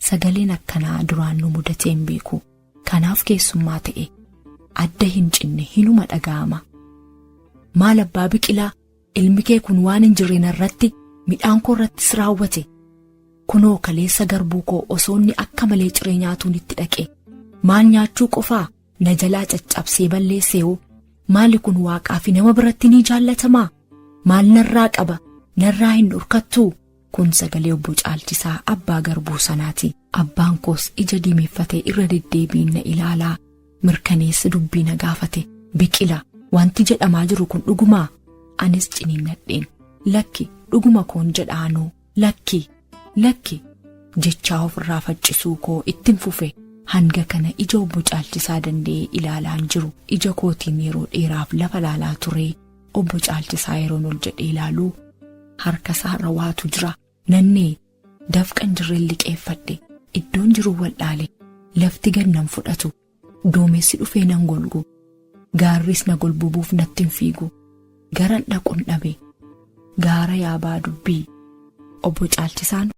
Sagaleen akkanaa duraan nu mudatee hin beeku. Kanaaf keessummaa ta'e. Adda hin cinne hinuma dhaga'ama. Maal abbaa biqilaa ilmi kee kun waan hin jirre narratti midhaan koo irrattis raawwate. Kunoo kaleessa garbuu koo osoo inni akka malee ciree nyaatuun itti dhaqe. Maal nyaachuu qofaa na jalaa caccabsee balleessee'oo. Maali kun waaqaa fi nama biratti ni jaallatamaa? Maal narraa qaba? Narraa hin dhorkattuu? Kun sagalee obbo Caalchisaa abbaa garbuu sanaati. Abbaan koos ija diimeffatee irra deddeebiin na ilaalaa mirkaneessa dubbii na gaafate. Biqila wanti jedhamaa jiru kun dhugumaa? Anis ciniinnadheen. Lakki dhuguma koon jedhaanuu lakki lakki jechaa ofirraa faccisuu koo ittin fufe. Hanga kana ija obbo Caalchisaa danda'ee ilaalaan jiru. Ija kootiin yeroo dheeraaf lafa ilaalaa ture. Obbo Caalchisaa yeroon ol jedhee ilaaluu harka isaarra waatu jira. Nannee dafqan jirreen liqeeffadhe. Iddoon jiru waldhaale. Lafti gad nan fudhatu. Duumessi dhufee nan golgu. Gaarris na golbubuuf natti hin fiigu. Garan dhaquun dhabe. Gaara yaabaa dubbii. Obbo Caalchisaan.